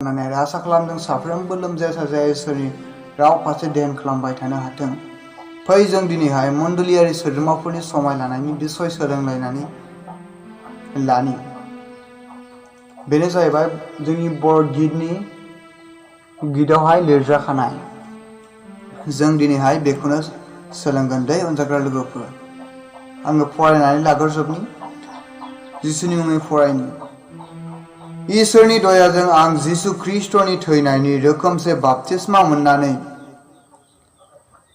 खोनानाय आरो आसा खालामदों साफ्रोमबो लोमजाया साजाया इसोरनि राव फारसे ध्यान खालामबाय थानो हाथों। फै जों दिनैहाय मण्डलियारि सोद्रोमाफोरनि समाय लानायनि बिसय सोलोंलायनानै लानि। बेनो जाहैबाय जोंनि बर' गितआवहाय लिरजाखानाय। जों दिनैहाय बेखौनो सोलोंगोन दै अनजाग्रा लोगोफोर। आङो फरायनानै लाग्रोजोबनि, जिसुनि मुङै फरायनि। इसोरनि दयाजों आं जिसु ख्रीष्टनि थैनायनि रोखोमसे बाप्तिस्मा मोननानै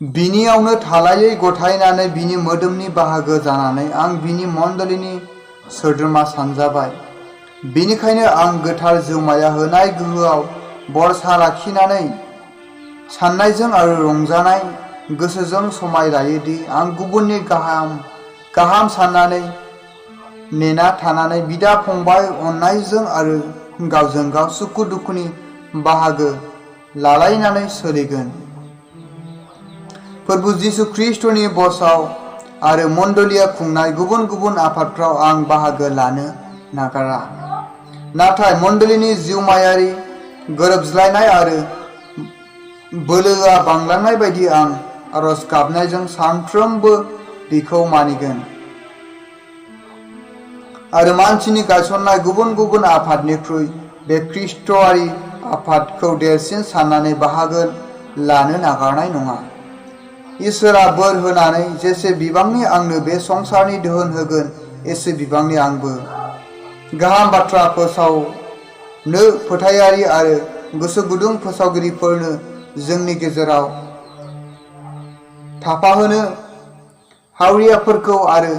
बिनियावनो थालायै गथायनानै बिनि मोदोमनि बाहागो जानानै आं बिनि मण्डलिनि सोद्रोमा सानजाबाय। बेनिखायनो आं गोथार जिउमाया होनाय गोहोआव बरसा लाखिनानै साननायजों आरो रंजानाय गोसोजों समाय लायोदि आं गुबुननि गाहाम साननानै नेना थानानै बिदा फंबाय अननायजों आरो गावजों गाव सुखु दुखुनि बाहागो लालायनानै सोलिगोन। प्रभु जिसु ख्रीष्टनि बसआव आरो मण्डलिया खुंनाय गुबुन गुबुन आफादफ्राव आं बाहागो लानो नागारा। नाथाय मण्डलिनि जिउमायारि गोरोबज्लायनाय आरो बोलोआ बांलांनाय बायदि आं आरज गाबनायजों सानफ्रोमबो बिखौ मानिगोन आरो मानसिनि गायसननाय गुबुन गुबुन आफादनिख्रुइ बे ख्रीष्टआरि आफादखौ देरसिन साननानै बाहागो लानो नागारनाय नङा। इसोरा बोर होनानै जेसे बिबांनि आंनो बे संसारनि दोहोन होगोन एसे बिबांनि आंबो गाहाम बाथ्रा फोसावनो फोथायारि आरो गोसो गुदुं फोसावगिरिफोरनो जोंनि गेजेराव थाफाहोनो हावरियाफोरखौ आरो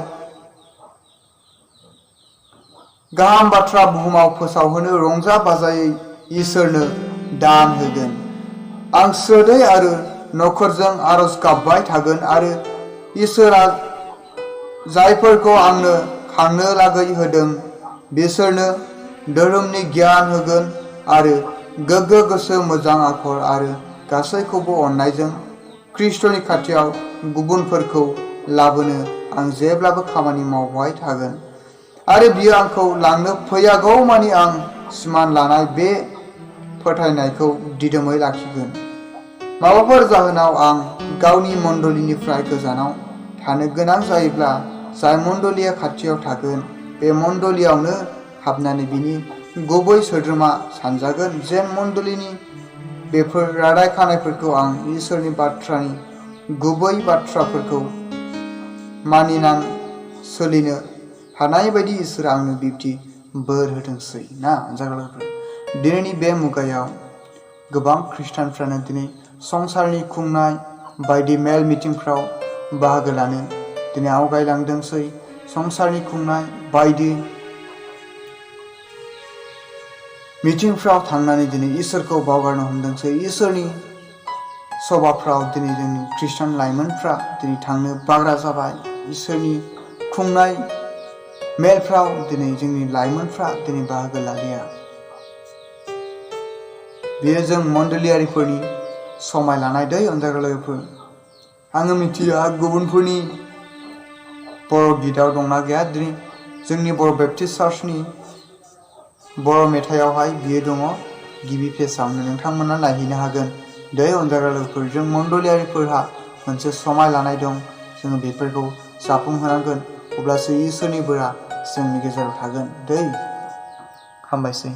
गाहाम बाथ्रा बुहुमाव फोसावहोनो रंजा बाजायै इसोरनो दान होगोन। आं स्रोदै आरो नखरजों आरज गाबबाय थागोन आरो इसोरा जायफोरखौ आंनो खांनो लागै होदों बिसोरनो धोरोमनि गियान होगोन आरो गोग्गो गोसो मोजां आखल आरो गासैखौबो अननायजों ख्रीष्टनि खाथियाव गुबुनफोरखौ लाबोनो आं जेब्लाबो खामानि मावबाय थागोन आरो बियो आंखौ लांनो फैयागौमानि आं सिमान लानाय बे फोथायनायखौ दिदोमै लाखिगोन। माबाफोर जाहोनाव आं गावनि मण्डलिनिफ्राय गोजानाव थानो गोनां जायोब्ला जाय मण्डलिया खाथियाव थागोन बे मण्डलियावनो हाबनानै बिनि गुबै सोद्रोमा सानजागोन। जेन मण्डलिनि बेफोर रादाय खानायफोरखौ आं इसोरनि बाथ्रानि गुबै बाथ्राफोरखौ मानिनां सोलिनो हानाय बायदि इसोरा आंनो बिब्दि बोर होथोंसै ना अनजाग्राफोर। दिनैनि बे मुगायाव गोबां खृष्टानफ्रानो दिनै संसारनि खुंनाय बायदि मेल मिटिंफ्राव बाहागो लानो दिनै आवगायलांदोंसै। संसारनि खुंनाय बायदि मिटिंफ्राव थांनानै दिनै इसोरखौ बावगारनो हमदोंसै। इसोरनि सभाफ्राव दिनै जोंनि खृष्टान लाइमोनफ्रा दिनै थांनो बाग्रा जाबाय। इसोरनि खुंनाय मेलफ्राव दिनै जोंनि लाइमोनफ्रा दिनै बाहागो लालिया। बेयो जों मण्डलियारिफोरनि समाय लानाय दै अनजाग्रा लोगोफोर। आङो मिथिया गुबुनफोरनि बर' गितआव दंना गैया। दिनै जोंनि बर' बेप्टिस्ट चार्चनि बर' मेथाइयावहाय बियो दङ गिबि पेजआवनो, नोंथांमोना नायहैनो हागोन। दै अनजाग्रा लोगोफोर, जों मण्डलियारिफोरहा मोनसे समाय लानाय दं। जोङो बेफोरखौ जाफुंहोनांगोन, अब्लासो इसोरनि बोरा जोंनि गेजेराव थागोन दै। हामबायसै।